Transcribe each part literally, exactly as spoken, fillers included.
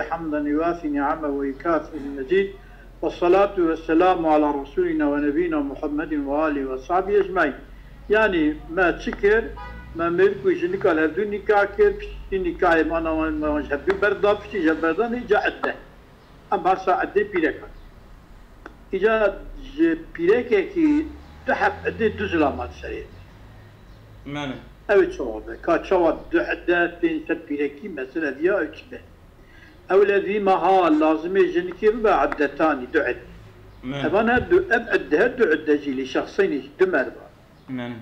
حمدا يوافي نعمه ويكافئ المزيد. والصلاة والسلام على رسولنا ونبينا محمد وآله وصحبه أجمعين. Yani me çi kir? Me mêrik û jinika li hevdû nîkah kir, piştî nîkahê me ana wan me wan ji hevdû berda, piştî ji berdan îca idde. Em behsa iddê pîrek hat. Îca ji pîrekekî du heb iddê du zilam hat serê. Mene. Ew ê çawa be? Ka çawa du idde tên ser pîrekî, mesele viya ew çi be? Ew lezîma ha lazimê jinikê bibe iddetanî, du idde. Mene. Evan her du, ev idde, her du idde jî li şexseynî du merva. Mene.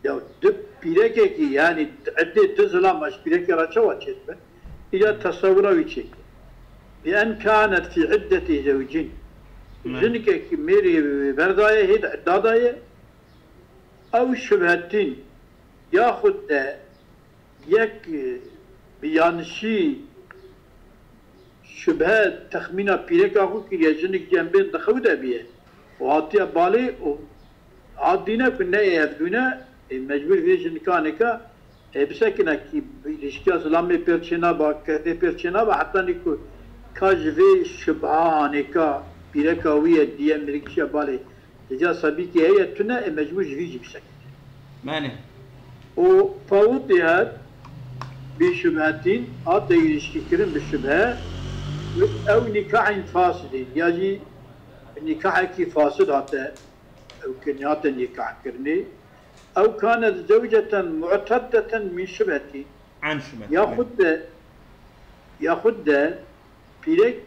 Ya du pîrekekî, yani iddê du zilama ji pîrekê re çawa çêdibe? Îca tesewira wî çêke. Bi en kanet fî iddetî zewcîn. Mene. Jinikekî mêrê berdaye, hê di idda de ye, ew şubhetîn, yaxud de yek, e, bi yanişî şubhe texmîna pîreka xwe kiriye, jinik cem bên di xew de biye û hatiye balê û a dîne ku neyê hevdûne, ê mecbûr vê jinikanêka, ê bisekine kî bi îlişkiya zilamê pêr çênaba, kedê pêr çênaba, hetanî ku ka ji vê şubha anêka pîreka wî ye diye mirikişiya balê. Hêca sebîkî heye tune, ê mecbûr ji vî jî bisekine. Mene. Û fewtihet bi şubhetîn, hate îlişkîkirin bi şubhe, ew nîkahên fasidîn, ya jî nîkahekî fasid hate, ew kirinê hate nîkahkirinê, ew kanet zewceten mu'teddeten min şubhetîn. An şubhet. Yaxud de, yaxud de pîrek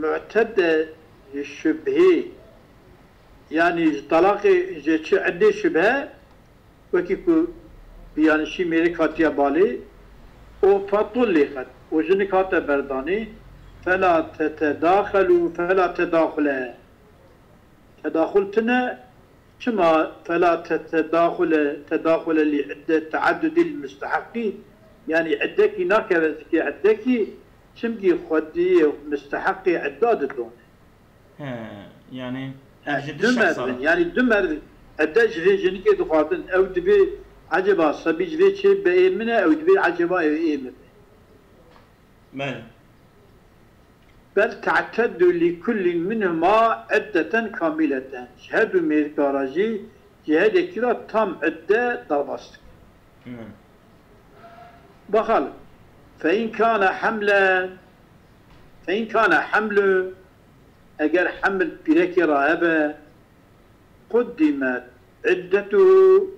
mu'tedde ji şubhê, yani ji talaqê, ji çi iddê şubhe, wekî ku bi yanişî mêrik hatiye balê û fetullîqet û jinik hate berdanê, fela tetedaxelû, fela tedaxule. Tedaxul tine, çima fela tetedaxule, tedaxule lî idde teaddudî lî musteheqî, yani iddekî nakeve zikê iddekî, çimkî xwediyê musteheqê idda didone. He, yani ev ji du du şexsa merivin, re. Yani du merivin. Ede ji vê jinikê dixwazin, ew dibê eceba sebî ji vê çê be ê min e, ew dibê eceba ew ê min be. Belê. Bel te'teddu li kullin minhuma iddeten kamileten. Ji her du mêrika re jî ji her yekî re tam idde derbas dike. Belê. Bexal. Fe in kane hemlen, fe in kane hemlun, eger heml pîrekê re hebe, quddimet iddetuhu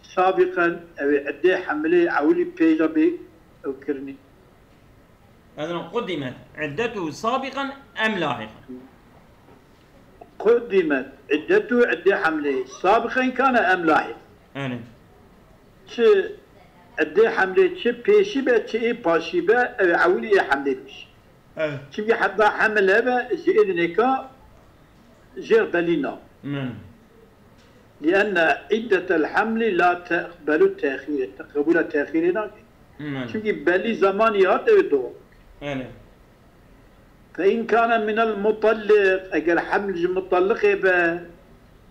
sabiqen, ew ê iddê hemlê ewilî pêja bê ew kirinî. Ezra quddimet iddetuhu sabiqen em lahiqen. Quddimet iddetuhu, iddê hemlê sabiqen kane em lahiq. Erê. Çi iddê hemlê çi pêşî be, çi ê paşî be, ew ê ewilî ê hemlê bişî. Evet. Çimkî heta hemil hebe ji îdnêka jêr belî nabe. Min. Lienne iddetel hemli la teqbelu tehîre. Te qebûla tehîrê nake. Min. Çimkî belî zemanî hat ew ê doğum. Evet. Fe in kane minel mutalliq, eger heml ji mutalliqê be,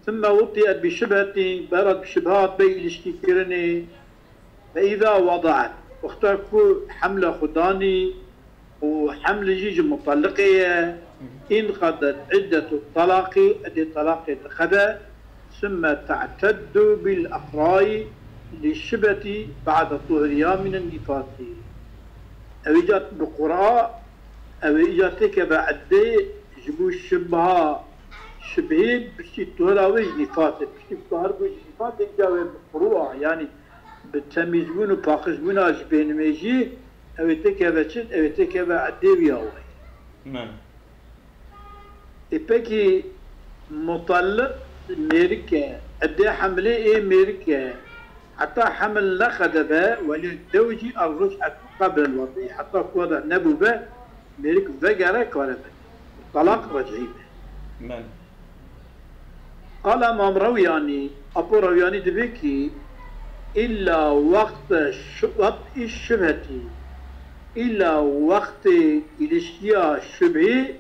Thumme wutiyet bi şubhetî, bera bi şubhat be îlişkîkirinê. Ve îza wedaet, wexta ku hemla xwe danî û heml jî ji mutalliqê ye, inqedet iddetu talaqî, edê talaqê diqede, thumme te'teddu bil iqrayî li şubhetî ba'de tuhriya minen nifasî. Ew îca bi qura, ew îca têkeve eddê ji bo şubha, şubhê piştî tuhra wê ji nîfasê, piştî ku har bû ji nîfasê, îca wê bi qurûa, yanî bi temîzbûn û paqijbûna ji bênimêjî, ew ê têkeve çi? Ew ê têkeve eddê wî awayî. Mem. Ê pekî mutalliq mêrik e, eddê hemlê ê mêrik e, heta hemil neqede be, welê dew jî el ric'etu qebl el wedî, heta ku weda nebûbe, mêrik vegere kare be. Talaq rec'î be. Mem. Qala Imam Rewyanî, apo Rewyanî dibê kî, îlla wexte şu-, wextî şubhetî, îlla wextê îlişkiya şubhî,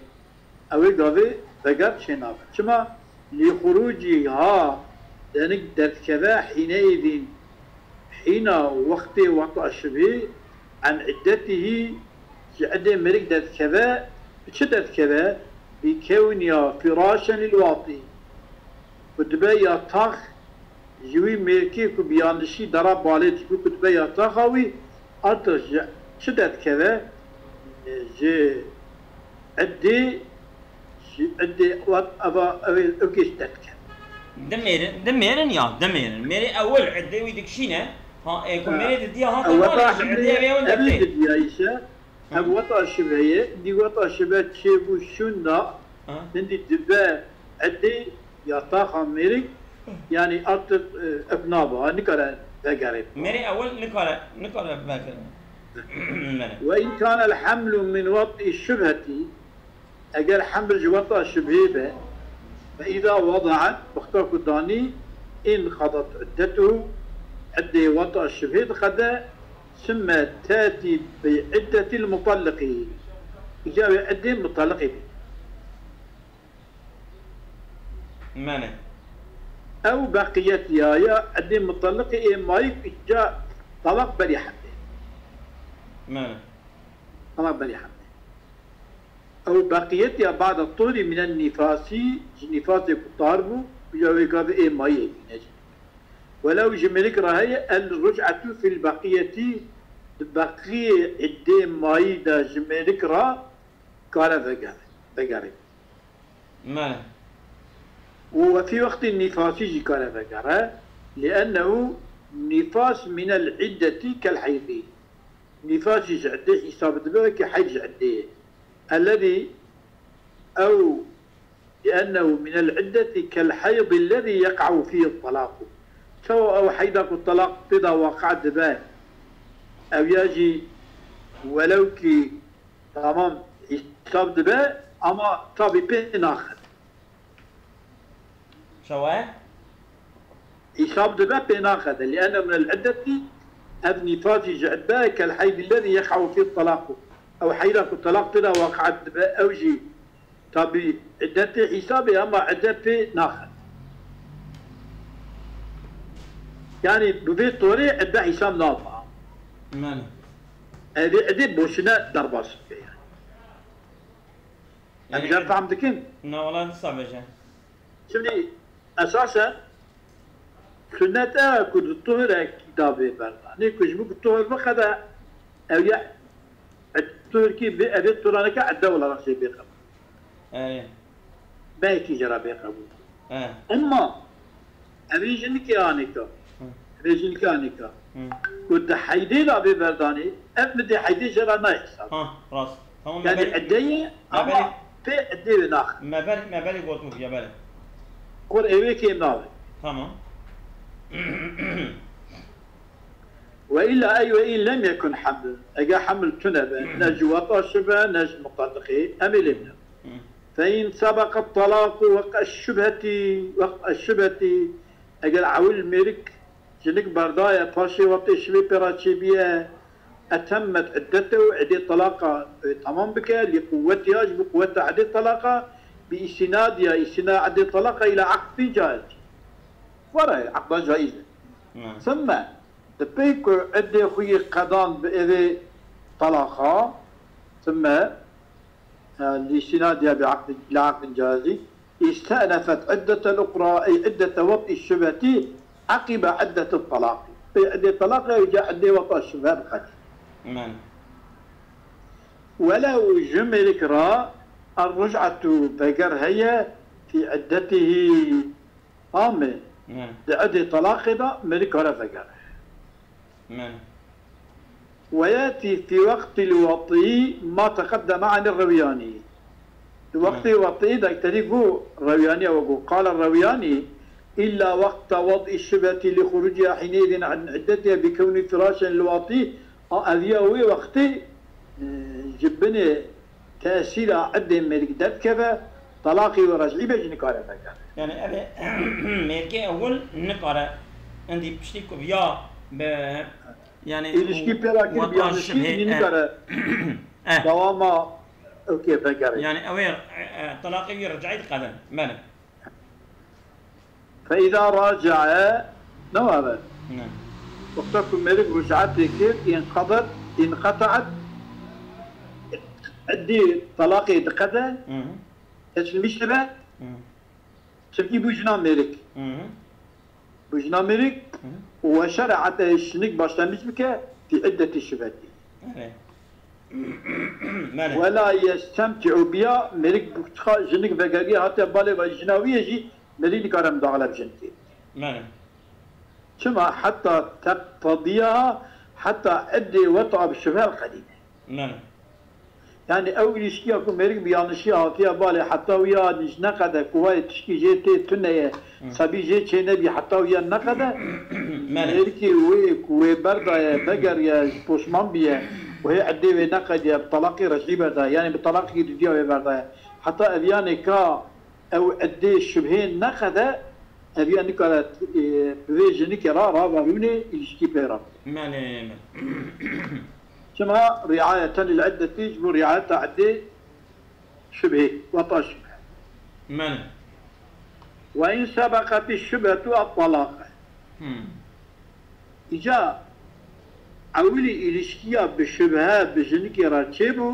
ew ê gavê veger çênabe. Çima? Lî xurûcî ha denik derdikeve hîne îdîn. Hîna wextê weta şibî en iddetihî, ji edê mêrik derdikeve, bi çi derdikeve? Bi kewniya firaşen lil watî. Ku dibe yatax ji wî mêrikê ku biyandişî dara balê dibû ku dibe yataxa wî, artık ji çi derdikeve? Ji edê, ji edê wat eva ew ê ew kêş derdikeve. Dimêrin, dimêrin ya, dimêrin. Mêrê ewil edê wî dikişîne. Ha, e, ku mêrê didiya ha, ew weta hemlê evê ewil evê derdê. Didiya îşe. Ev weta şibe ye, dî weta şibe çêbû şûn da, Ha. hindî dibe edê ya taxa mêrik, yani artık, e, ev naba, nikare vegere. Mêrê ewil nikare, nikare vegere. Mêrê. Ve in kana el hamlu min wet'i şubheti, eger heml ji weta şibhê be, fe iza wadaat, wexta ku danî, inqadat iddetuhu, edê weta şibhê diqede, sümme tati bi iddetil mutalliki. Îca wê edê mutalliki bî. Mene. Ew beqiyet ya, ya edê mutalliki ê mayik îca talaq berî hemlê. Mene. Talaq berî hemlê. Ew beqiyet ya ba'da tuhri minen nifasi, ji nifasê ku tar bû, îca wê gavê ê mayî hêvîne jî. Welew ji mêrik re heye, el ruc'etu fil beqiyetî, di beqiyê idê mayî de ji mêrik re kare vegere, vegerê. Mene. Û we fî wextî nîfasî jî kare vegere, li'ennehu nîfas minel iddetî kel heydî. Nîfasî ji iddê hîsab dibe wekî heyd ji iddê ye. Ellezî ew لأنه من العدة كالحيض الذي يقع فيه الطلاق. Çawa ew heyda ku talaq tê de waqe dibe, ew ya jî welewkî tamam hîsab dibe, ama tabî pê naxin. Çawa ye? Hîsab dibe pê naxete. لأنه من العدة, ev nîfasî ji idde, كالحيض الذي يقع فيه الطلاق. Ew heyda ku talaq tê de waqe dibe, ew jî Tabî, iddetê hîsabê ama idde pê naxe. Yanî bi vê torê idde hîsab nabe. Mene. Evê idê boşine derbas be yani. Em Yani jî fehm dikin? Na wala disa beje. Şimdi esasen Sunnet e ku di tuhirekî de bê berdanê, ku ji bo ku tuhir biqede, ew ya tuhirkî bê, evê turaneke edde olarak jê bê qebûl. Erê. Mehekî jê re bê qebûl. He. Emma evê jinikê anêka, Hı. evê jinikê anêka, Hı. ku di heydê de bê berdanê, ev midê heydê jê re nayê hesab. Ha, rast. Tamam, Yani me berî, edde ye, me ama berî, pê edê wê naxe. Me berî, me berî gotin ya berê. Kur êwê kêm nabe. Tamam. Ve illa ey ve in lem yekun hamlun. Eger haml tune be, ne ji weta şibe, ne ji mutaliqê, em ê lê bine. Hı. Fe in sebeqe talaku weq'e şubheti, weq'e şubheti, eger ewil mêrik Jinik berdaye, paşê wextê şivê pê re çêbiye, etemmet iddetehu, edê talaqa, e, tamam bike, li quwwetiha, ji bo quweta edê talaqa, bi istinadiha, istina edê talaqa ila aqdin caiz. Were, aqda caiz e. Hı. Sümme, di pey ku edê xwe yê qedan bi edê talaqa, sümme, e, li istinadiha bi aqdin, ila aqdin caiz, استأنفت عدة أخرى، أي عدة وطء الشبهة عقب عدة الطلاق. Pê edê talaqê, îca edê weta şibhe biqedî. Mene. Welew ji mêrik re الرجعة veger heye في عدته. Ame. Mene. Di edê talaqê de mêrik kare veger. Mene. ويأتي في وقت الوطء ما تقدم عن الروياني. Di wextê wetiyê de terî got Rewiyanî, ew got, قال الروياني: إلا وقت وطء الشبهة لخروجها حينئذ عن عدتها بكون فراشا للواطي. A, ev ya wê wextê, e, ji binê tesîra edê mêrik derdikeve, talaqî wê rec'î be jî nikare vegere. Yani ev ê mêrikê ewil nikare endî piştî ku ya be, yani Îlişkî pê re kir, weta biyanişî şibhê, jî e, nikare e. dewama ewkê vegere. Yani ew ê, e, e, talaqê wî rec'î diqede. Bele. فإذا راجع، ne wabe. Ne. Wexta ku mêrik rucatê kir, inqedet, inqetaet Eddê telaqê diqede, Hı hı. Kesilmiş dibe, Hı. Çimkî bû jina mêrik. Hı hı. Bû jina mêrik Hı hı. Û we şer e heta şinik başlangîç bike, fî iddetî şibetî. Belê. Belê. Wela yestemtî'u biha, mêrik çiqa jinik vegeriye hatiye balê ve jina wî ye jî, mêrik nikare mudaxele bi jinikê. Belê. Çima? Heta teqtediyaha, heta eddê weta bi şibhe qedîne. Belê. Yani ew ilişkiya ku mêrik bi yanlışiya hatiye balê, heta wiya nîş neqede, ku wayê tişkî jê tê tune ye, Hı. Sebî jê çê nebî, heta wiya neqede, Belê. Mêrikê wê ku wê berdaye, vegeriye, ji poşman biye, û hê eddê wê neqediye, bi talaqî rej'î berdaye, yani bi talaqî dudiya wê berdaye. Heta ev yanê ka ew eddê şibhê neqede, ev ya nikare, e, bi vê jinikê re rava rûnê, ilişkî pê re. Belê, belê. Çima? Riayeten lil iddetî, ji bo riayeta eddê şibhê, weta şibhe. Belê. Ve in sebeketî şibhetu et talaqe. Hmm. Îca ewilî ilişkiya bi şibhe, bi jinikê re çêbû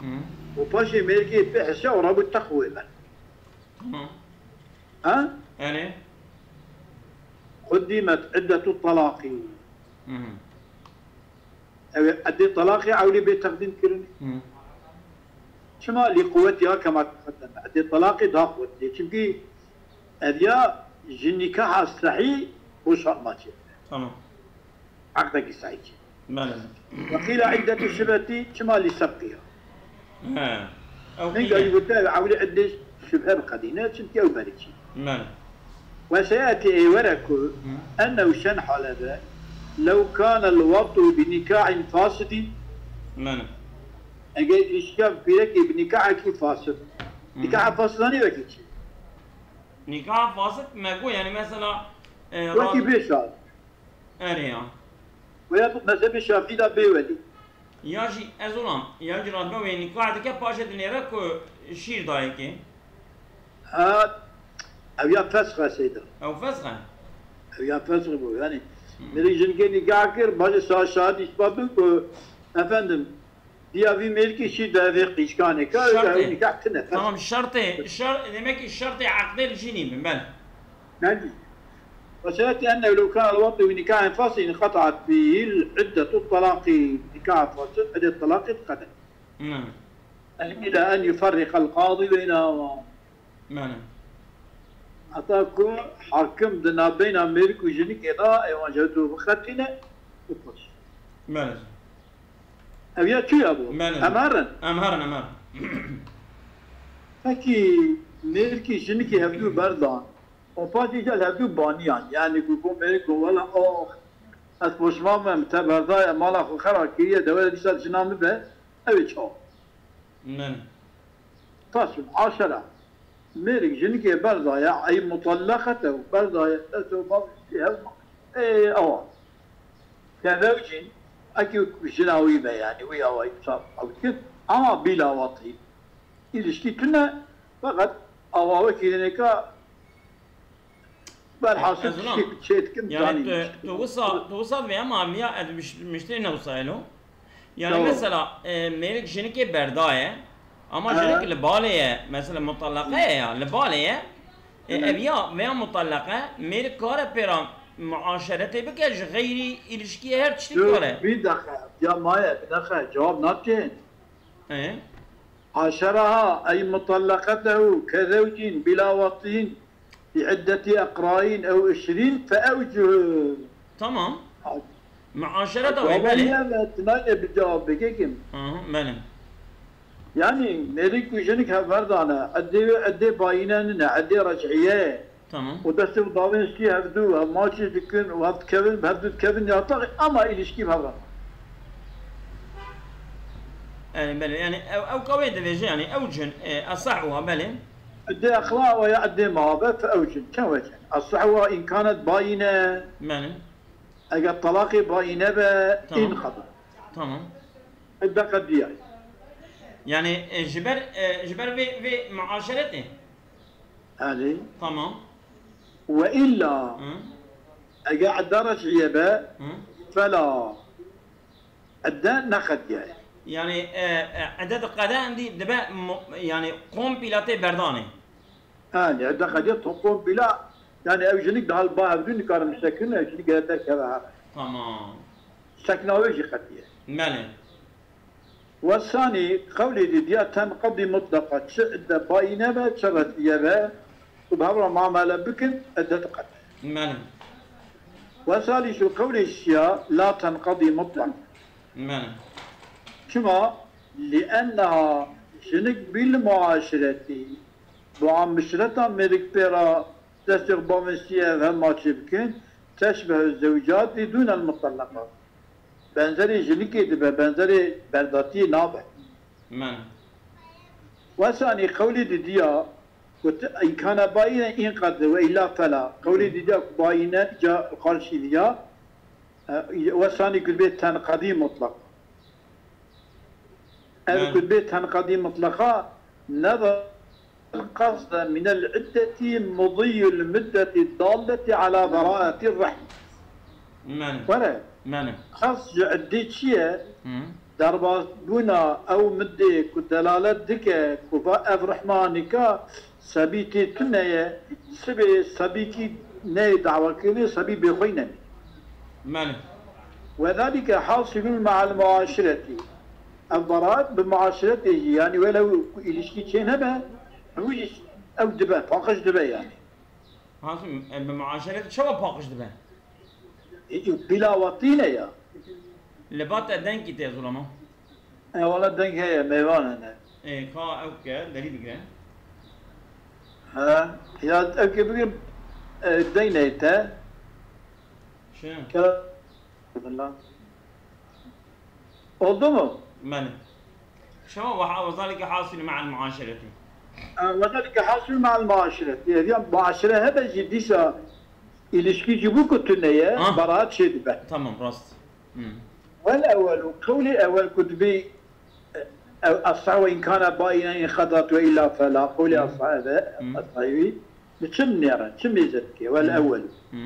Hmm. û paşê mêrikê pê hişe û rabû teq wê ber. Tamam. Ha? Yani? Quddimet iddetu talaqî. Hı hı. Ew ê edê talaqê ewlî bê teqdîm kirin. Hı. Çima? Lî quwetiha kema teqeddeme. Edê talaqê daha quwetli. Çimkî ev ya ji nîkaha sehî boşalma çê. Tamam. Eqdekî sehî çê. Belê. Ve qîle iddetu şibhetî çima lî sebqiha. He. Ew Hinga qîle. Jî gote ew ewlî eddê şibhe biqedîne, çimkî ew berî çî. Belê. Ve seyetî ê were ku Hı. Ennehu şen halede lew kane l-watu bi nikahin fasidî. Belê. Eger ilişkiya bi pîrekê bi nikahekî fasid. Hı. Nikaha fasid anî wekî çi? Nikaha fasid me got, yani mesela, e, Wekî rad- bê şahid. Erê ya. Wê ya mezhebê Şafî de bê welî. Ya jî ez olam, ya jî radbe wê nîkah dike, paşê dinêre ku şîr dayikê. Ha, ev ya fesx e seyda. Ew fesx e? Ev ya fesx bû, yani. Hmm. Mirî jinkê nîkah kir, bacê sa şahid îspat bin ku, efendim, Diya vî mêrikî şî de vê qîşkanê ka, Şertê. Ew nîkah tine, fes. Tamam, şertê, şer-, demek ki şertê eqdê li jî nîbin, belê. Belê. Ve seyetî ennehu lew kane l-watu bi nikahin fasidin qet'at bihil iddetu talaqî, nikaha fasid, iddet talaqî diqede. Hı. Ila en yuferriqel qadî beynehuma. Belê. Heta ku hakim di navbeyna mêrik û jinikê de ê wan ji hev du biqetîne û paş. Belê. Ev ya çi ya bû? Belê. Em herin. Em herin, em herin. Pekî mêrikî jinikê hevdû berdan û paşê jî li hevdû baniyan. Yani ku bû mêrik got, wela, oh, ez poşman me, te berdaye, mala xwe xera kiriye, dewe dîsa jina min be, ew ê çawa? Belê. Faslun, aşara. Mêrik jinikê berdaye, ey mutellaqete û berdaye, dest û bav jî hev ma. Ê, awa. Kezewcîn, eki jina wî be, yani, wî awayî saf ew dikir. Ama bîla watî. Îlişkî tune, feqet awa wekî dinêka Berhasil Ez, ez tiştê zanim. Çêdikim Yani, zanîn. Tu, tu wisa, tu wisa vê ama viya ez miş-, miştirî ne wisa elo. Yani, Tamam. Mesela, e, mêrik jinikê berdaye, ama Ha. Jinik li balê ye, mesela, mutallaqe ye ya, li balê ye. E, Hı. Ev ya, veya mutallaqe, mêrik kare pêra muaşeretê bike, ji xeyrî ilişkiyê her tiştî Dur, kare. Bir dakika. Ya maye, bir dakika. Cevap ne yaptın? E? Aşeraha, ey mutallaqetehu kezewcîn bila watîn bi iddetî eqrayîn ew işrîn fe ewcih. Tamam. Muaşereta wê, Cevabê belê. Niye ve tinaye bi cevab bigekim. Aha, belê. Yani, mêrik û jinik hevberdane, eddê wê eddê bayîne nine, eddê rec'iye. Tamam. Û destê û davên ştî hevdu, hev maçî dikin û hev dikevin, bi hevdu dikevin ya taxê, ama îlişkî bi hev re. Yani, belê, yani ew, ew ka wê divêje, yani ew cin, e, esahuha, belê. Eddê exla ve ya eddê mabe fe ew cin. Çend wece? Esahuha in kanet bayîne. Belê. Eger talaqê bayîne be, Tamam. Înqeda. Tamam. Idde qediya. Yani, e, ji ber, e, ji ber vê, vê muaşeretê. Elî. Tamam. Ve illa, Hı. Eger idde rec'iye be, Hı. Fela. Idde neqediye. Yani, e, e, edet qede endî dibe mu-, yani, kompîla tê berdanê. Ha, yani, edet qede to kompîla, yani, ev jinik daha ba hevdû nikarin sekin, ev jinik gere derkeve her. Tamam. Sekna wê jî qetiye. Mele. Wesanî qewlê dîdiya tenqedî mutleqa, çi idde bayîne be, çi retiye be, û bi hevra muamele bikin, idde diqete. Mele. Wesalî şu qewlê şiya, la tenqedî mutlaq. Mele. Çima? Li enneha jinik bîl muaşiretî, muaşireta mêrik pê ra destê xwe bavêsiye ev hema çê bikin, teşbehu zewcatî dûnel mutleqa. Benzerê jinikê dibe, benzerê berdatiyê nabe. Mele. Wesanî qewlê didiya ku ti îmkana bayîne înqed ve îla fela. Qewlê didiya ku bayîne ca qarşî diya, e, wesanî ku dibê tenqedî mutlaq. Ev Mele. ku dibê tenqedî mutlaqa, nebe qasde minel iddetî mudiyul muddetî dalleti ala beraetî rehm. Mele. Were, Mele. qas ji iddê çi ye? Hı. Derbasbûna ew middê ku delalet dike ku va ev rihma nika sebî tê tune ye, sibê sebîkî neyê dawakirinê, sebî bêxweyî nemî. Mele. Wedalike hasilun me'al muaşiretî. Ev beraat bi muaşiretê jî, yanî welew ku îlişkî çê nebe, hemû jî ew dibe, paqij dibe yanî. Hasim, e, bi muaşeret çawa paqij dibe? E, e, bila watîne ya. Li ba te dengî tê zulama. E, wala deng heye, mêvan hene. E, ka ew ke, derî bigire. Ha, ya ev ke bigir, e, deng neyte. Şi. Kera. Oldu mu? Mele. Şewa ve ha-, ve zalike hasil me'al muaşereti. E, ve zalike hasil me'al muaşereti. Yani, ya muaşere hebe jî dîsa ilişkî jî bû ku tune ye, Ah. Beraat çê dibe. Tamam, rast. Hı. Wel ewel û qewlê ewel ku dibê, e, ev esa ve îmkana bayîne înqedat ve îla fela, qewlê Hı. esa ve, Hı. esayî, bi çi nêre, çi mêze dike, wel Hı. ewel. Hı.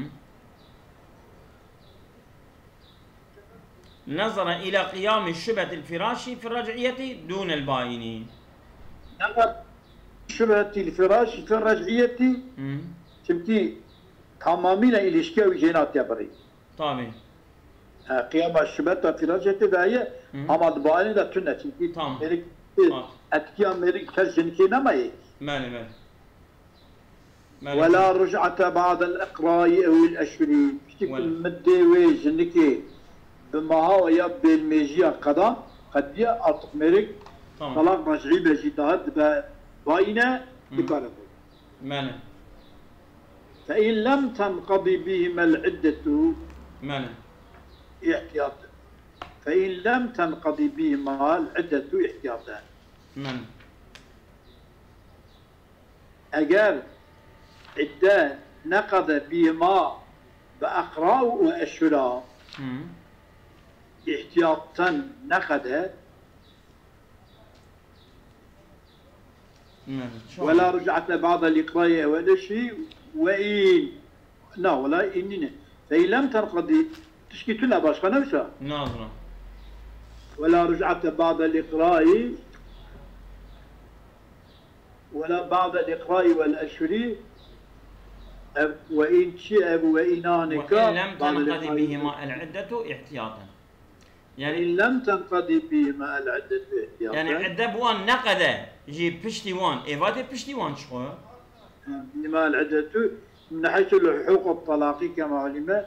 Nazara ila qiyamî şubetil firâşî fi rec'iyeti dûnel bayînî. Nazara şubetil firâşî fi rec'iyeti, Hı. çimkî tamamîne ilişkiya wî jê natiye birî. Tabii. E, qiyama şubeta firacetê de ye, Hı. ama di bayanê de tune, çimkî Tamam. mêrik, Tamam. etkiya mêrik ser jinikê nemaye. Mele, mele. Mele. Wela ric'ete ba'del iqrayî ewil eşhurî. Piştî ku Wela. Middê wê jinikê bi meha ya bêlmêjiya qeda, qediya artık mêrik Tamam. talaq rec'î be jî daha dibe bayîne Hı. dikare bû. Mele. Fe in lem tenqedî bihimel iddetu Mele. ihtiyat. Fe in lem tenqedî bihimel iddetu ihtiyat. Mele. Eger idde neqede bihima bi eqra û eşhura Hı. ihtiyatan neqede Mele. Wela ric'ete ba'del iqrayî ewel eşhurî ve in. Na, wela in nîne. Fe in lem tenqedî, tişkî tune başka ne wisa. Nazra. Wela ric'ete ba'del iqrayî, wela ba'del iqrayî vel eşhurî, ev ve in çi, ev ve in anika, Ve in lem tenqedî bihima el iddetu ihtiyaten. Yani in lem tenqedî bihima el iddetu ihtiyaten. Yani idde bi wan neqede jî piştî wan, êvatê piştî wan çi xwe? Bihima el iddetu min heysu huquq talaqî kema ulime.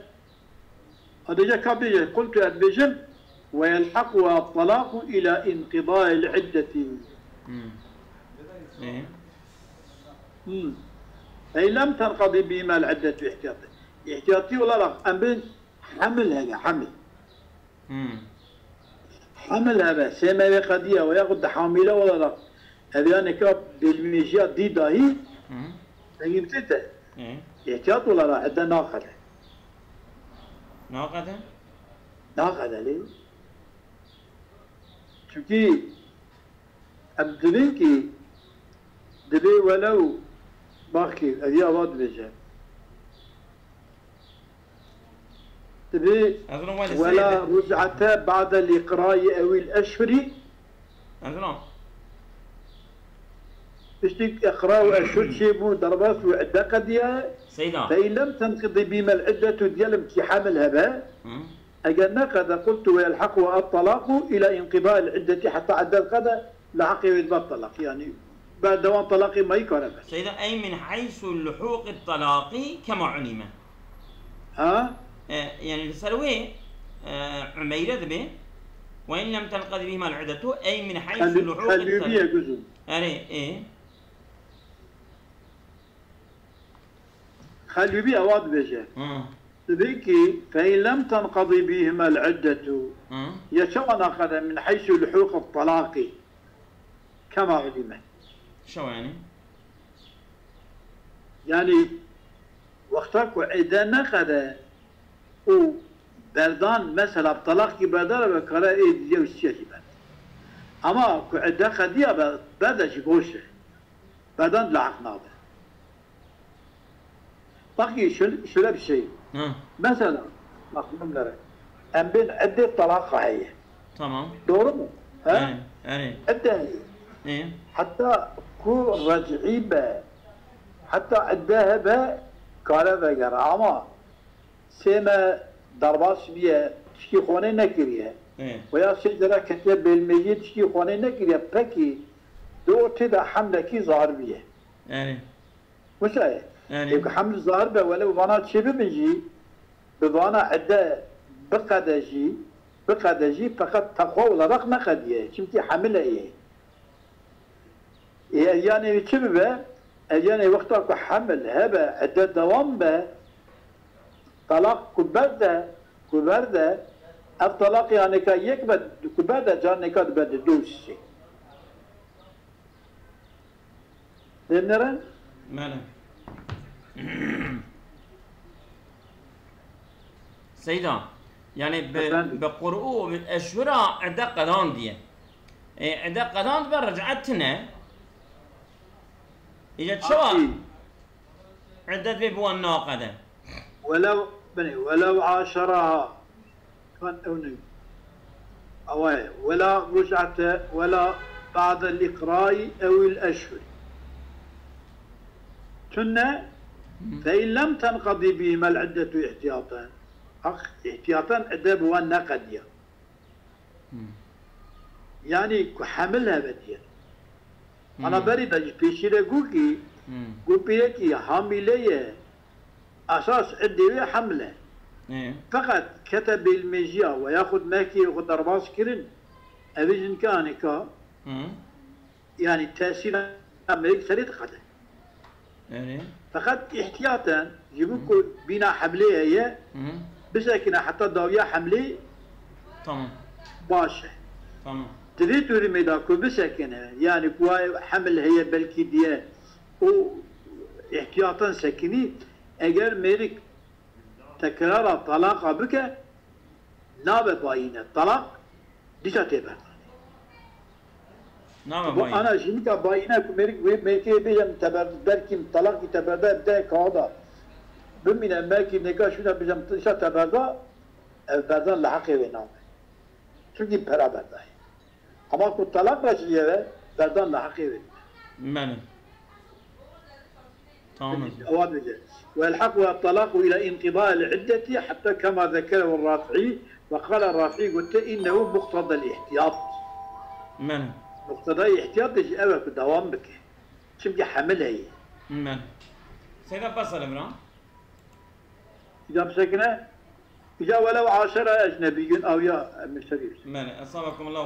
Hadi ca ka bêje, qultu ez bêjim, ve yelhaquha talaqu ila inqidai el iddeti. Hmm. E? Hmm. Ey lem tenqedî bihima el iddetu ihtiyatı. İhtiyatî olarak em bin hemil hebe, hemil. Hmm. Hemil hebe, sê mehê qediya ve yaxud di hamile olarak ev ya nika bêlmêjiya dî dahî Hmm. dengî bidête. E? Îhtiyat olarak ede naqede. Naqede? Naqede lê. Çünkü em dibin ki dibê welew bak ki ev ya va dibêje. Dibê Ez ona wale wela seyde. ric'ete ba'del iqrayî ewil eşhurî Em zilam. Piştî iqra û eşhur çêbû, derbas û idde qediye. Seyda. Fe in lem tenqidî bîmel iddetu diyelim ki hamil hebe. Hı. Eger neqede, qultu ve yelhaqu et talaqu ila inqida'il iddeti, heta iddet qede, li heqê wê dibe talaq. Yani berdewam talaqê mayî kare be. Seyda, ey min heysu luhuqi talaqi kema ulime. Ha? E, yani li ser wê, e, Umeyre dibe, ve in lem tenqedi bihima al-iddetu, ey min heysu Xelû-, luhuqi Xelûbiye talaqi. Guzum. Erê, e. Xelûbî ewa dibêje. Hı. Dibê ki, fe in lem tenqedî bihima al-iddetu. Hı. Ya çawa naqede min heysu luhuq at-talaqi. Kema ulime. Çawa yani? Yani, wexta ku êde neqede û berdan, mesela, talaq ki berdar be, kare ê diye û siye jî berde. Ama ku êde qediya be, berde jî boş e. Berdan li heq nabe. Bak ki şöyle, şöyle bir şey. Hı. Mesela, bak bunlara. Em bên iddet talaka heye. Tamam. Doğru mu? He? Yani, yani. Idde heye. İyi. Hatta ku rac'i be, hatta idde hebe kare vegere. Ama sê me derbas biye, tişkî xonê nekiriye. Hı. Veya sê dere ketiye bêlmêjiyê, tişkî xonê nekiriye. Pekî, di o tê de hemlekî zahir biye. Yani. Wisa ye. Yani. Ê ku heml zahir be, welew vana çê bibin jî, bi vana ede biqede jî, biqede jî, feqet texwa olarak neqediye. Çimkî hemile ye. Ê, elyanê wî çi bibe? Elyanê wexta ku hemil hebe, ede dewam be, talaq ku berde, ku berde, ev talaq ya nêka yek be, ku berde, car nêka dibe di du sê. Lê nere? Bele. Seyda, yani bi, Efendim? Bi qur'u û bi eşhura ede qedandiye. E, ede qedan dibe, ric'et tine. Îca çawa Akî. Iddet bê bi wan naqede? Welew, binê, welew aşaraha. Kan ew ne. Ewa ye. Wela ric'ete, wela ba'del iqra'i ewil eşhur. Tunne, Hı. Fe in lem tenqadi bihimel iddetu ihtiyaten. Hak, ihtiyaten idde bi wan neqediya. Hmm. Yani ku hemil hebe diye. Hmm. Ana berî de jî pêşî re got ki, Hmm. Got piyekî hamile ye, esas iddê wê hemil e. Ê. Feqet kete bêlmêjiya we yaxud mehkê xwe derbas kirin, ev ê jinke anîka. Hmm. Yani tesîra mêrik serê diqede. Erê. Feqet îhtiyaten ji bo Hı. ku bîna hemlê heye, Hı. bisekine heta dawiya hemlê Tamam. baş e. Tamam. Di vê durumê de ku bisekine, yani ku ay hemil heye belkî diye û îhtiyaten sekinî, eger mêrik tekrara talaqa bike, nabe bayîne. Talaq dîsa tê berdanê. Nabe Bu bayîne. Ana jinika bayîne ku mêrik wê mêrkê bêje min teber-, belkî min talaqî teberda, bi deh kaxida bimîne, belkî nêka şûna bêje min dîsa teberda, ev berdan li heqê wê nabe. Çimkî pera berdayê. Ama ku talaq raciliye ve, berdan li heqê wê. Bele. Tamam. Ewa dibêje. Ve elhaqu talaqu ila inqida'il iddeti hatta kema zekere ve Rafi'i ve qala Rafi'i gote innehu muqtadel ihtiyat. Bele. Muqtedayê ihtiyatê jî ew e ku dewam bike. Çimkî hemil heye. Bele. Seyda bes e li vir a. Îca bisekine. Îca welew aşere ecnebiyun aw ya müşterî. Bele. Esabekumullahu